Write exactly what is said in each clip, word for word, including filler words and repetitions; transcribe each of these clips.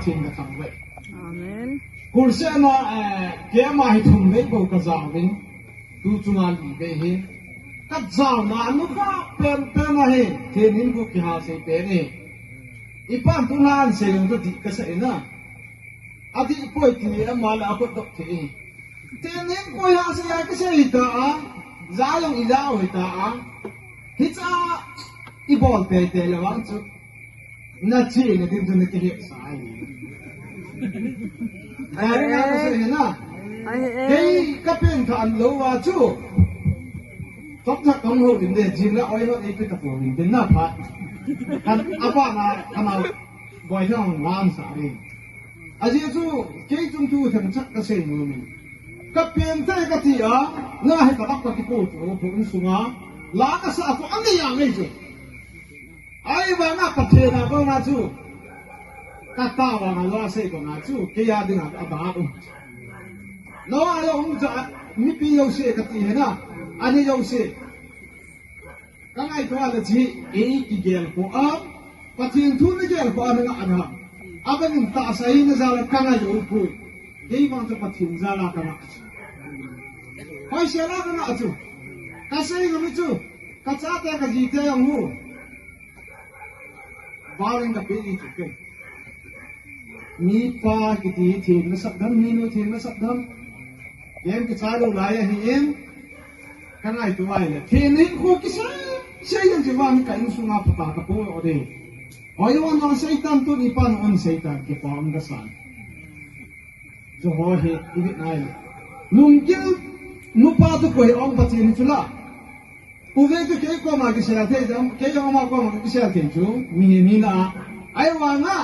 Pathen kathangvah e. Amen. Kurse na, eh, keima hi thum vei bou kajao in, tu chunga li vei hin. Kajaona nu kha pen pen ahi, Pathen in khu kihasei pen e. Ipan tuna ahin sei jong chu dih kasah e na. Adih poi ti ama le akhut dok thei e. Pathen in khu hasei a kisei ta a, ja jong ija u hita a. Hicha ibol teitei le vang chu. Nache nading chu nakihet sa ahi. Ahi, ahi. Kasei na. Ahi, ahi. Kei kapen tha an lou a chu. Chomcha kahung hou in de, jing la oil hot eipe tapou in, den na phat. Kan apa na, kan a, boi thang lam sa ri. Ajeh chu, kei chung thu themcha kasei nom in. Kapen thei kati a, na hi kadap kakipo chu, phu in sunga. La kasa chu, ani a ngai chu. Ahivanga Pathen a vanga chu, katao vanga lou asei vanga chu, kei a dinga adap um. Lou a lou um cha, mipi jouse kati hina, ani jouse. Kangaito a le chi, ei kigel ko a, Pathen thu nagel ko a nanga ana. Abang in tahsa hi najal a kangai jou poi. Kei vang chu Pathen jal a kanga. Hoisel a kanga chu. Kasei ngam chu, kachate kajite jong hu. Val in kape ji chu kei. Mipa kiti hi themna sap dam, minu themna sap dam. Ken kichai lou lai ahi in. Kangaito a le. Themna khu kisei, sei jong chi vang ka insunga phatah a kapo o de. Hoi wan wan Satan tu ni pan wan Satan kipa wan kasan. Chu ho hi, i vet nai le. Lunggil nupa chu koi ong Pathen chu la. Uve chu kei koma kisel thei jam, kei jong ama koma kisel thei chu, mi, mi na. Ahivanga,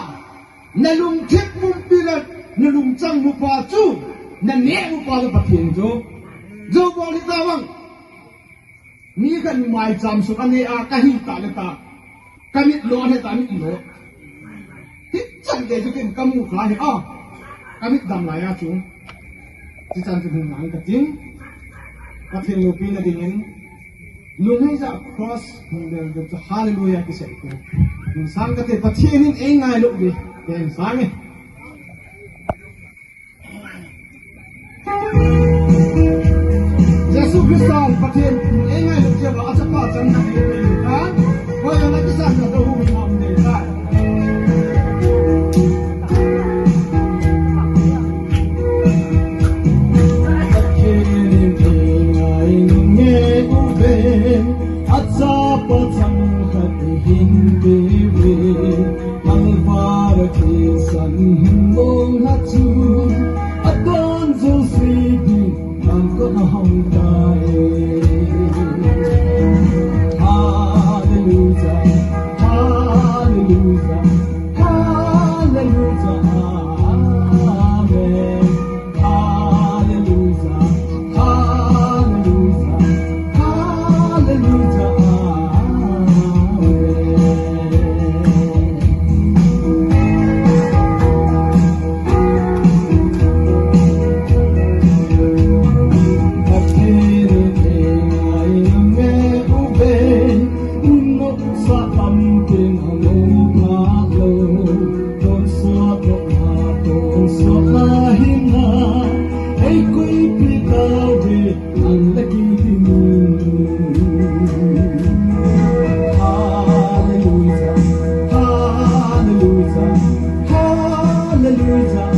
nalungthim pumpi le, nalungchang nupa chu, naneh nupa chu Pathen chu. Jou bol hita vang. Mi khat maicham sung a neh a, kahi ta le ta. Kamit lo, ahe ta mit lo. Hichan gei chu ken kamu kha hi a. Kamit dam lai a chu. Hichan chu hung nang kating. Pathen loupina dingin. Lunghei ja cross hung del del chu hallelujah kisei ko. Hung sang kate Pathen in ei ngailu uve. Ken sang e. Jesu Christa Pathen, ei ngailut jeh uva achapa channa nei ta. Koi jong akisan na to hu na um nei ta. Pathen in ei ngainge uve, achapa chang khat hin pe uve. Kalvari thisan hin long ha chu, adon jouse ding, tangkona hung tai. Hallelujah, hallelujah, hallelujah, amen. Hallelujah, hallelujah, hallelujah, amen. Pathen in ei ngainge uve, nopsa tampi na lo pha lo. Tonsot na, tonsot na hina, ei koipi tauve, an la kiti nu. Hallelujah, hallelujah, hallelujah,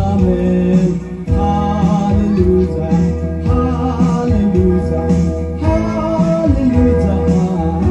amen. Hallelujah, hallelujah, hallelujah, amen.